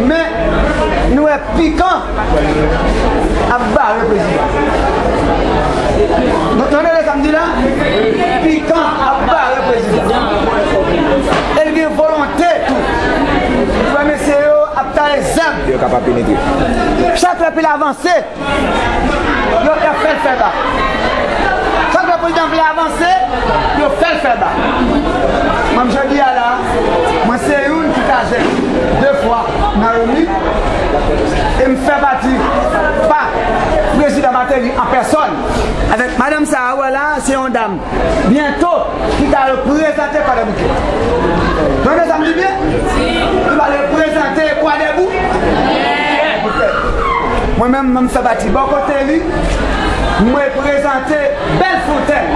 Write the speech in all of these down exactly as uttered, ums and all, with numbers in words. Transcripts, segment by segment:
Men, nou wè Pikan ap bare prezidan. Nou tande sa m di la? Pikan ap bare prezidan. E l gen volonte tou. Frè mesye yo ap taye zam. Yo kapab penetre. Chak lè pou l avanse, yo, y ap fè l fè ba. Chak lè prezidan vle avanse, yo fè l fè ba. Mwen, jodi a la, mwen se youn ki kazèk de fwa nan Remi, e m fè pati pa prezidan Martelly an pèsòn. Avèk madanm sa a, w wè la, se yon dam. Byento, ki ka reprezante Kwadèboukè. Tande sa m di byen? Ki va reprezante Kwadèbou-, Mwen menm, mwen fè pati bò kote li, mwen reprezante Bèlfonntèn.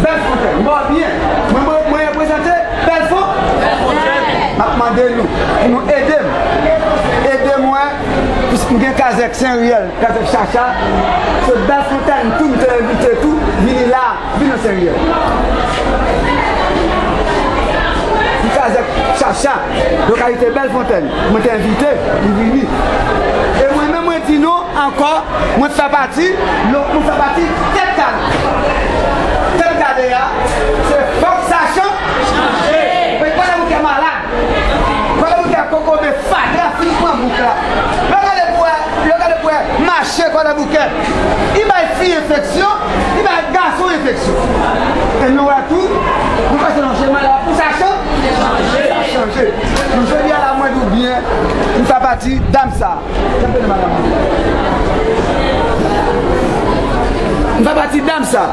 Bèlfonntèn, m ba w byen. Mwen, mwen, mwen reprezante Bèlfon-, m ap mande nou pou nou ede m. Ede m wè, piske m gen kazèk Sen Riyèl. Kazèk Chacha, se Bèlfonntèn tou, m te envite tou, vini la, vin nan Sen Riyèl. M kazèk Chacha, lokalite Bèlfonntèn, mwen te envite, li vini. E mwen menm, mwen di nou ankò, mwen fè pati, lo-, mwen fè pati Tèt Kale. Tèt Kale a, se fòk sa chan-, chanje. Men Kwadèboukè malad. Kwadèboukè kokobe fatra fin pran bouk la. Lè w gade pou wè, lè w gade pou wè mache Kwadèboukè. Li bay fi enfeksyon, li bay gason enfeksyon. E nou wè tou, nou pase nan chemen la pou sa chan-, sa chanje. Nou jodi a la mwen di w byen, m fè pati dam sa. M fè pati dam sa.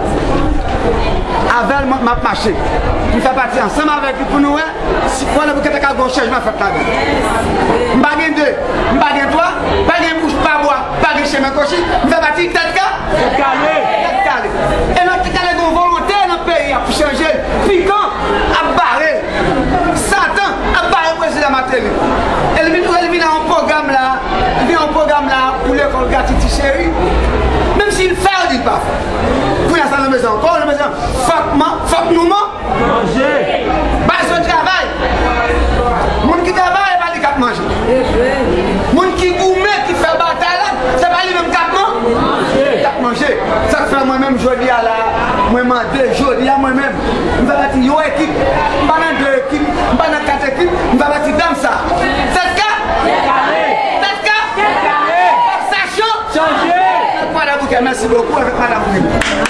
Avè l, mwen, m ap mache. M fè pati ansanm avèk li pou nou wè si Kwadèboukè ta ka gen yon chanjman fèt ladan. M pa gen de, m pa gen twa, pa gen bouch pa bwa, pa gen chemen kwochi. M fè pati Tèt Ka-, Tèt Kale. Tèt Kale. E nan Tèt Kale gen yon volonte nan peyi a pou chanje. Pikan ap bare. Satan ap bare prezidan Martelly. E l vin, e l vin ak yon pwogram la, li gen yon pwogram la pou lekòl gratis ti cheri. Menm si l fè, yo di l pa fè. Kounye a sa nan bezwen ankò, nan bezwen fòk man-, fòk nou man-, manje. Bay zòn travay. Moun ki travay, e pa li k ap manje. Moun ki goumen, ki fè batay la, se pa li menm k ap man-, k ap manje. Sa k fè mwen menm jodi a la, mwen mande jodi a mwen menm, m fè pati yon ekip, m pa nan de ekip, m pa nan kat ekip, m fè pati dam sa. Tèt Ka-, Tèt Ka-, Fòk sa chan-, chanje. Avèk Kwadèboukè, mèsi bokou, avèk madanm Remi.